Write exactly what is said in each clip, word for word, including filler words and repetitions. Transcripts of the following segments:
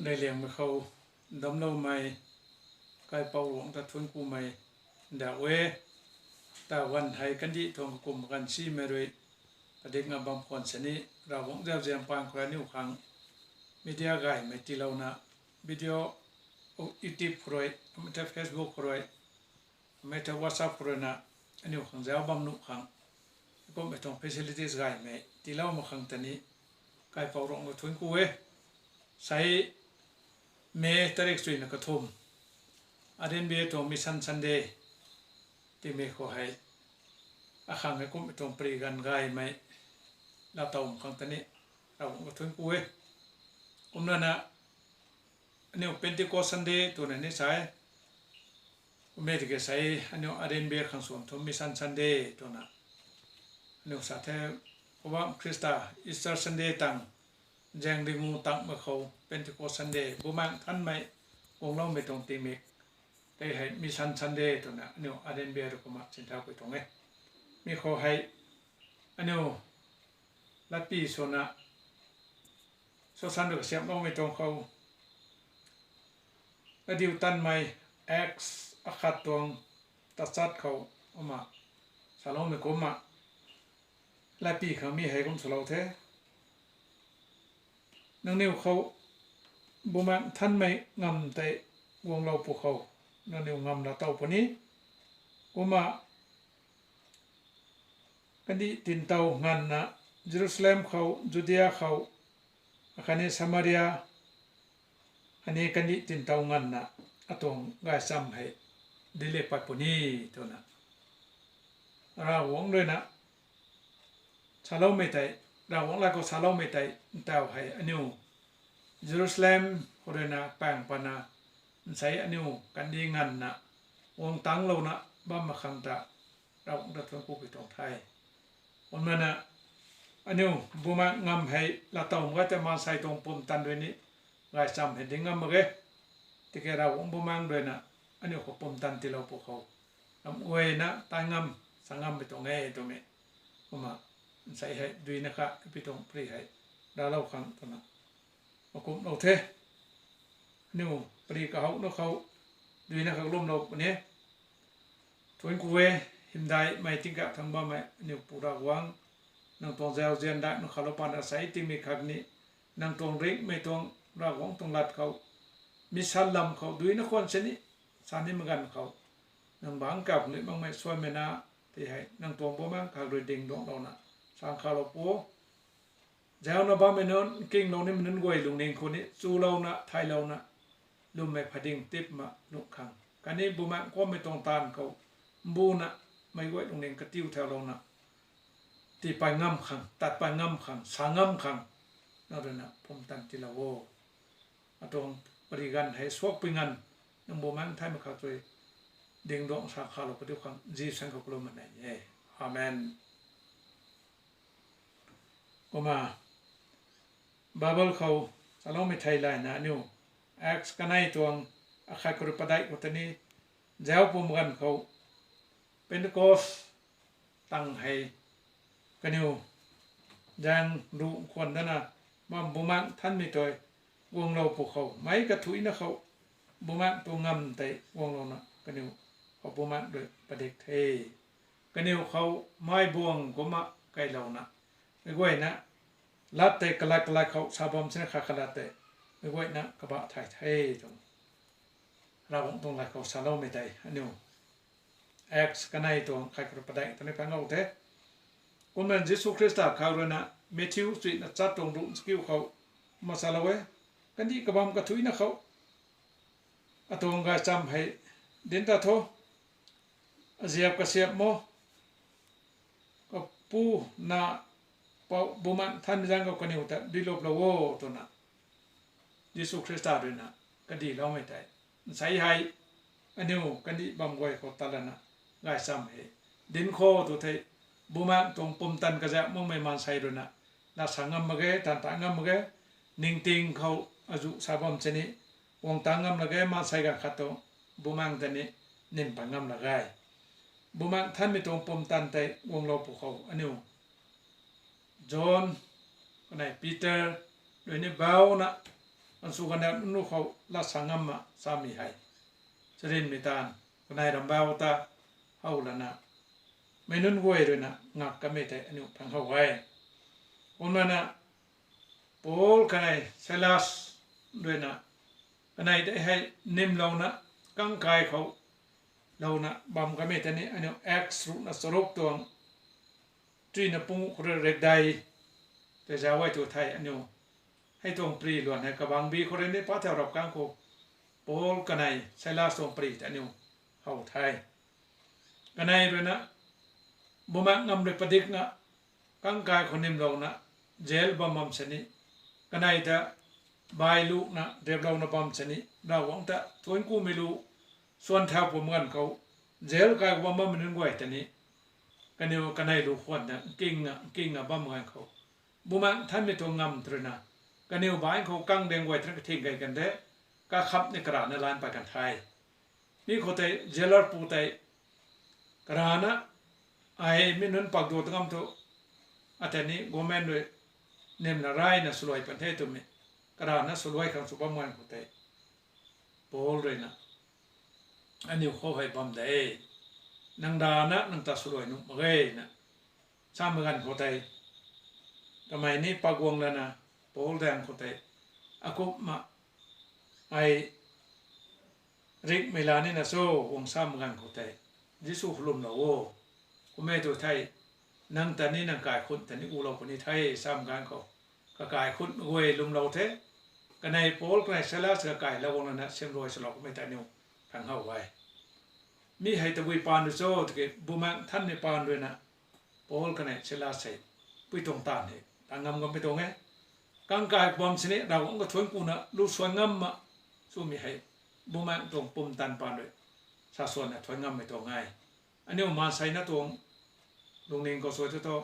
Neihliangmei khou damcloumei kaipouc Ruangc ta thuanc kumei ndauh e. Taw ganv hei kandih tuang kakum ganv simei rui padikna bam khwan sini Ravguangc zauzian paan khou aniu khang media gaymei tiilouna, video YouTube khou rui, amei the Facebook khou rui, amei the WhatsApp khou ruina aniu khang zauc bam nuh khang, kummei tuang facilities gaymei tiilou mak khang ta ni kaipouc Ruangc ta thuanc ku e. Sei May tarik chuina kathumh, RNBA tuang Mission Sunday tingmei khou hei, akhang hei kummei tuang pary ganv gaymei laatow mak khang ta ni Ravguangc ta thuanc ku e. Kumlana aniu Pentecost Sunday twna ni sa e. Kummei tiki sei aniu RNBA khang swan thu Mission Sunday twna aniu sa the. Poubauhmei Khrista, Easter Sunday tang, zaeng ringu tangmei khou Pentecost Sunday, Bumaengh Nthanmei guangloumei tuang tingmik tei hei Mission Sunday twna aniu RNBA rui kumna sinthau pui tuang e. Mi khou hei aniu latpy swna, sosan rui kasiamhloumei tuang khou, Kadiutanmei Acts akhat tuang tachat khou kumna saloumei kumna, latpy khang mi hei kum salou the. Nangniw khou Bumaengh Nthanmei ngamv tei guanglou pwkhou, nangniw ngamv laa tow puni. Kumna kandih tintow nganvna, Jerusalem khou, Judia khou, akhatni Samaria, ani kandih tintow nganvna atuang gaychamv hei dinclak pat puni, twna Ravguangc ruina saloumei tei, Ravguangc lat khou saloumei tei ntaw hei aniu Jerusalem khou ruina paeng patna, nsei aniu kandih nganvna guang tangclouna bam mak khang ta Ravguangc ta thuanc ku pui tuang the. Kumlana aniu Bumaengh ngamv hei laa tow mak ge tei maansei tuang pumtan rui ni gaychamv hei dinc ngam mak ge. Tiki Ravguangc Bumaengh ruina aniu khou pumtan tiilou pwkhou, ram guayna tai ngam, sa ngammei tuang e twmei. Kumna nsei hei duina kha pi tuang pary hei raclou khang twna makumhlou the. Aniu pary kahouc na khou duina kha kalumlou puni. Thuanc ku e, hymdaihmei tingkauh thangc bammei aniu Pu Ravguangc, nang tuang zauzian daihna khalou pana sei tingmik khatni, nang tuang ringhmei tuang Ravguangc tuang lat khou, mission lam khou duina khwan sini, sa nimei ganv khou, nang bangc kau khang lui makmei suaimei na, tei hei nang tuang Bumaengh kha rui dingduanglouna sang khalou pu. Zauna bammei nunc, nkinglou nimei nunc guay lungning khou ni chulouna, thaylouna, lwmmei phading tip mak lung khang, khatni Bumaengh kuammei tuang taanv khou mbuna, meic guay lungning katiu thaulouna, tii pat ngam khang, tat pat ngam khang, sa ngam khang, nang ruina pumtan tiilou o. Atuang pary ganv hei suakpui nganv, nang Bumaengh Nthanmei khat rui dingduang sa khalou padiu khang Jisu zaeng khou kalum mak e. Amen. Kumna Bible khou saloumei thei layna aniu Acts kanei tuang akhat khou rui padeih khou ta ni, zauc pum ganv khou Pentecost tang hei kaniw zaeng ruh khwan dana bam Bumaengh Nthanmei tei guanglou pwkhou, meic kathuicna khou Bumaengh tuang ngamv tei guanglouna kaniw khou Bumaengh rui padik the. Kaniw khou mei buang kumna kailouna, meic guayna lat tei kalat kalat khou sa bam sini khat kalat tei meic guayna kabah thay the twna Ravguangc tuang lat khou saloumei tei aniu Acts kanei tuang khat khou rui padeih ta ni paanglou the. Kumna Jisu Khrista kha ruina Matthew chuina chat tuang ruh chakiu khou kumna salou e. Kandih kabam kathuicna khou atuang gaychamv hei dinc ta tho. Aziap kasiamh mo, Kapu, Na, Pou, Bumaengh Nthanmei zaeng khou kaniw ta duiluplou o twna Jisu Khrista ruina kadiloumei tei, nsei hei aniu kandih bam guay khou tat lana gaychamv hei dinc khou tu thei, Bumaengh tuang pumtan kazauh makmei maansei ruina lat sa ngam mak ge, taanv ta ngam mak ge. Ningting khou azuh sa bam sini guang tangc ngam lak ge, maansei ganv khat tu Bumaengh ta ni nim pat ngam lak ge. Bumaengh Nthanmei tuang pumtan tei guanglou pwkhou aniu John, kanei Peter rui ni bauna Kan sw kan nunc khou lat sa ngam ma samei hei, charynmei taanv kanei rambau ta how lana, mei nunc guay ruina ngak kamei tei aniu phang how e. Kumna na, Paul kanei Silas ruina, kanei tei hei nimlouna, kangkai khou louna bam kamei tei ni aniu Acts ruhna charuk tuang, tuina pung khou rui rekdai tei zauc e tu thei aniu hei tuang pri luan hei kabangbi khou rui ni pa thau rap kang khou, Paul kanei Silas tuang pri tei aniu how the. Kanei ruina, bumaengh ngam rui padikna, kangkai khou nimlouna, jail bam bam sini, kanei ta bailuna, deplouna bam sini, Ravguangc ta thuanc kumei lu, swan thau pum ganv khou, jail kai khou bam bammei nunc guay ta ni, kaniw kanei lu khwan ta nkingna nkingna bam ganv khou, Bumaengh Nthanmei tuang ngam tw ruina, kaniw baengc khou kang deng guay tana kathing kei kan de, kakhap ni karana lan pat kan the. Mi khou tei jailer pu tei karana, ai mi nunc pak duat ngam thu, atei ni government rui nimna rayna swluai pan the twmei, karana swluai khang sw bam ganv khou tei, Paul ruina, aniu khou hei bam de, nang rana nang ta swluai nuh mak ge na samei ganv khou tei, kamei ni paguang lana, Paul daeng khou tei, akumhna, ai rikmei la nina cho, guang samei ganv khou tei, Jisu khou lwmlou o, kum e tu thei, nang ta ni nang kaikhunc ta ni gulou puni the samei ganv khou, kakaikhunc guay lwmlou the. Kanei Paul kanei Silas kakai la guang lana simruai swlou kummei ta aniu phang how e. Mi hei tabui paan rui cho tiki, Bumaengh Nthanmei paan ruina, Paul kanei Silas hei pui tuang taanv hei ta ngam ngammei tuang e. Kangkai bam sini Ravguangc kathuanc kuna lu suan ngam ma, swmei hei, Bumaengh tuang pumtan paan rui sa suanna thuanc ngammei tuang e. Aniu maansei na tuang lungning khou sw tu thu,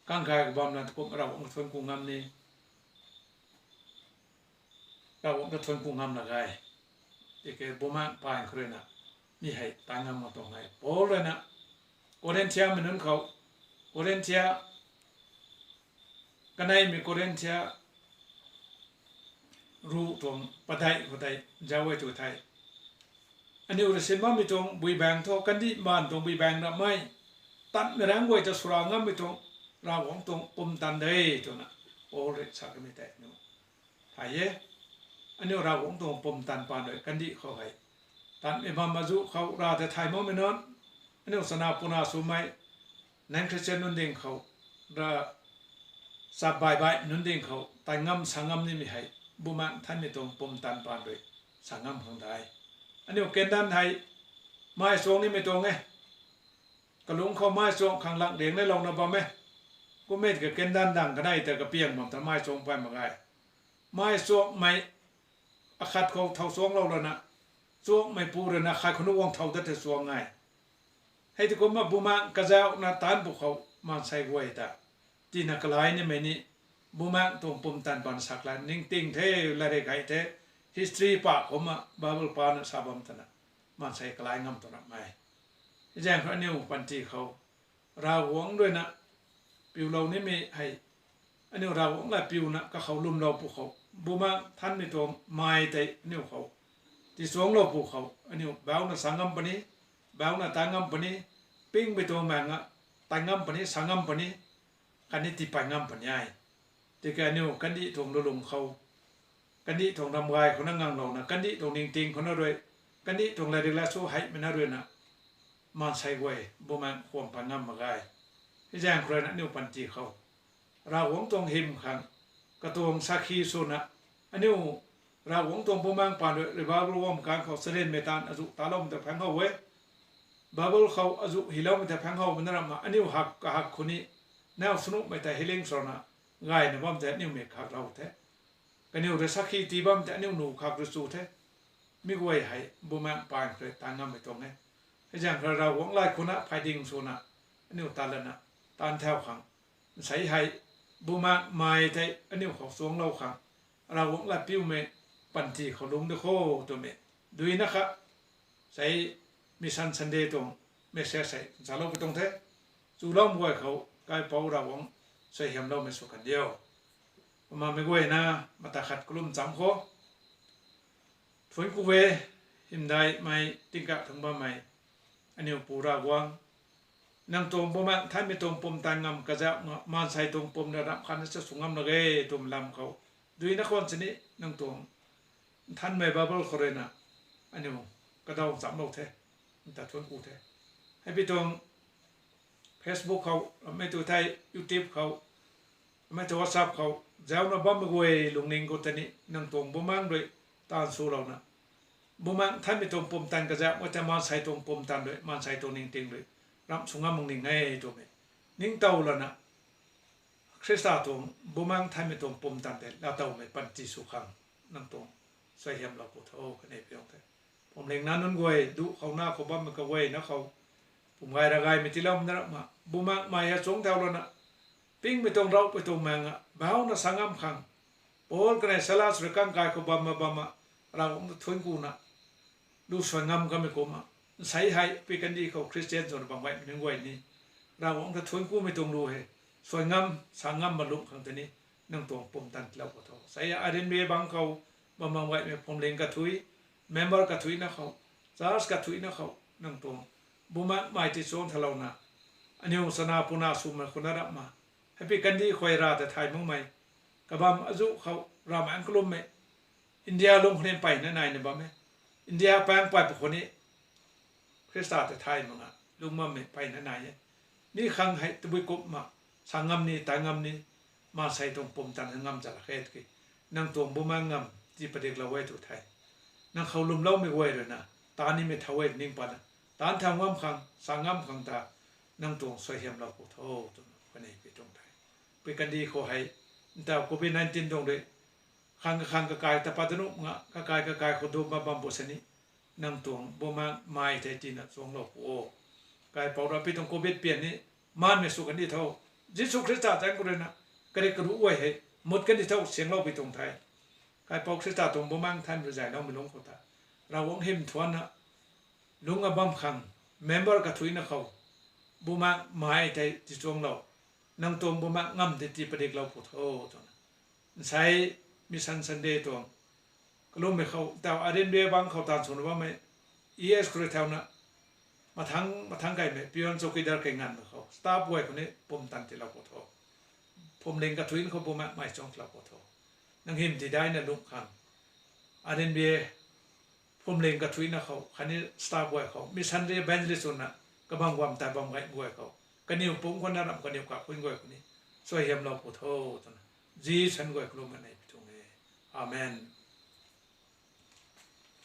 kangkai bam lan tu kum Ravguangc kathuanc ku ngam ni, Ravguangc kathuanc ku ngam la ge. Tiki Bumaengh paan khou ruina, mi hei ta ngam ma tuang e. Paul ruina, Korinthiamei nunc khou, Korinthia, kaneimei Korinthia ruh tuang padeih khou tei zauc e tu thei, aniu rui sin bammei tuang bui baeng thu, kandih maan tuang bui baeng ramei, tatmei rangc guay ta swra ngammei tuang, Ravguangc tuang pumtan de, twna Paul rui sa kamei tei aniu thay e. Aniu Ravguangc tuang pumtan paan rui kandih khou hei, tatmei bam azuh khou Rav ta thay makmei nunc, aniu chana puna swmei, non-Christian nunc ding khou, Rav chap baih baihmei nunc ding khou tai ngam sa ngam nimei hei, Bumaengh Nthanmei tuang pumtan paan rui sa ngam khang de. Aniu kandanv hei, mei chuang nimei tuang e. Kalungc khou mei chuang khang lang riang neilouna bam e. Kum e tiki kandanv dang kanei ta kapiang bam ta mei chuang pay mak ge. Mei chuangmei akhat khou thow chuanglou lana, chuangmei pu ruina khat khou nu guang thow dat tei chuang e. Hei tei kumna Bumaengh kazauhna taanc pwkhou maansei guay ta tina kalai nimei ni, Bumaengh tuang pumtan paan sak la ningting the, latrik hei the, history pa kumna Bible pana sa bam tana, maansei kalai ngam tuang ramei. Hei zaeng khou aniu panty khou, Ravguangc ruina piulou nimei hei, aniu Ravguangc la piuna kakhou lwmlou pwkhou, Bumaengh Nthanmei tuang mei tei aniu khou tichuanglou pwkhou, aniu bauna sa ngam puni, bauna ta ngam puni, pingmei tuang maeng a, ta ngam puni, sa ngam puni, khatni tii pay ngam puni e. Tiki aniu kandih tuang lulung khou, kandih tuang ramgay khou na nganglouna, kandih tuang ningting khou na rui, kandih tuang latrik la su heimei na ruina, maansei guay Bumaengh khwan pay ngam mak ge. Hei zaeng khou ruina aniu panty khou, Ravguangc tuang hym khang, katuang sakhi swna, aniu Ravguangc tuang Bumaengh paan rui revival guang kang khou charynmei taanv azuh taloumei ta phang how e. Bible khou azuh hyloumei ta phang howmei na ramna aniu hak kahak khou ni, nau swnuhmei ta healing swna, gayna bam tei aniu mei khaklou the. Kaniw rui sakhi tii bam tei aniu nu khak rui chu the. Mi guay hei Bumaengh paan khou rui ta ngammei tuang e. Hei zaeng khou Ravguangc lay khou na phay ding swna, aniu ta lana, taanv thau khang, nsei hei, Bumaengh mei tei aniu khou chuanglou khang, Ravguangc lat piumei panty khou lungc di kho twmei, duina kha, sei Mission Sunday tuang message hei nchalou pui tuang the. Chuloumei guay khou kaipouc Ravguangc suaihiamloumei sw kan diu. Kumna mei guayna, mata khat kalum cham kho. Thuanc ku e, hymdaihmei tingkauh thangc bammei aniu Pu Ravguangc, nang tuang Bumaengh Nthanmei tuang pumtan ngam kazauh na maansei tuang pum na ramh khat na cha sw ngam lak ge twmei lam khou, duina khwan sini nang tuang nthanmei Bible khou rui na aniu kadaw nchamlou the, nta thuanc ku the. Heipi tuang Facebook khou, mei tu thei YouTube khou, mei tu WhatsApp khou zaucna bammei guay lungning khou tei ni nang tuang Bumaengh rui taanv swlouna, Bumaengh Nthanmei tuang pumtan kazauh na tei maansei tuang pumtan rui, maansei tuang ningting rui ramh sw ngam mak ning e twmei ningtow lana, Khrista tuang Bumaengh Nthanmei tuang pumtan tei laatowmei panty sw khang nang tuang suaihiamlou pu tho khatni pi tuang the. Phuamling nac nunc guay, duc khou na khou bammei kaguayna khou, pum gay ravgaymei tiiloumei na ramh na, Bumaengh mei a chuangc thau lana, pingmei tuang ravpui tuang maengc a bauna sa ngam khang, Paul kanei Silas rui kangkai khou bamna bamna, Ravguangc ta thuanc kuna lu suai ngam kamei kumna, nsei hei pi kandih khou Khristian swna bam gaymei nunc guay ni, Ravguangc ta thuanc kumei tuang lu hei suai ngam sa ngam malum khang tei ni nang tuang pumtan tiilou pu tho. Sei a rinbei bangc khou bam bam gaymei phuamling kathuic, member kathuicna khou, church kathuicna khou nang tuang Bumaengh mei tei chuangc thalouna, aniu chana puna swmei khou na ramh na, heipi kandih khou ra ta thay makmei, kabam azuh khou ramei ang kalummei, India lung khou ni mpeyna naina bam e. India paengc pay pwkhou ni Khrista ta thay mak na lung bammei mpeyna nai e. Mi khang hei tabui kumna sa ngam ni, tai ngam ni, maansei tuang pumtan ngam zat lak khe tiki, nang tuang Bumaengh ngam tii padiklou e tu thei, nang khou lwmloumei guay rui na, taanv nimei thau e ning patna, taanv thau ngam khang, sa ngam khang ta nang tuang suaihiamlou pu tho twna khatni pi tuang the. Pi kandih khou hei, nta covid nineteen tuang rui, khang kakhang kakai ta pat nuh nga, kakai kakai khou dum bam bam pu sini, nang tuang Bumaengh mei tei tina chuangclou pu o. Kaipouc Ravpi tuang covid pian ni, maanmei sw kandih tho, Jisu Khrista zaeng khou rui na, karik karuh guay hei mut kandih tho sianglou pi tuang the. Kaipouc Khrista tuang Bumaengh Nthanmei rui zayloumei lungc khou ta, Ravguangc hym thuanna lungc a bam khang, member kathuicna khou, Bumaengh mei tei tiichuangclou, nang tuang Bumaengh ngam tei tii padiklou pu tho twna, nsei Mission Sunday tuang kalummei khou tau arinbei bangc khou taanv swna bammei, E S khou rui thauna, mathang mathang kaimei peon chowkidar kei nganvmei khou staff guay khou ni pumtan tiilou pu tho. Phuamling kathuicna khou Bumaengh mei chuangclou pu tho. Nang hym tidaina lungh khang, arinbei phuamling kathuicna khou khatni staff guay khou, missionary, evangelist swna, kabam guam tai bam gay guay khou, kaniw pumc khou na ramh kaniw kakhun guay khou ni suaihiamlou pu tho twna, Jisu zaeng guay kalum kanei pi tuang e. Amen.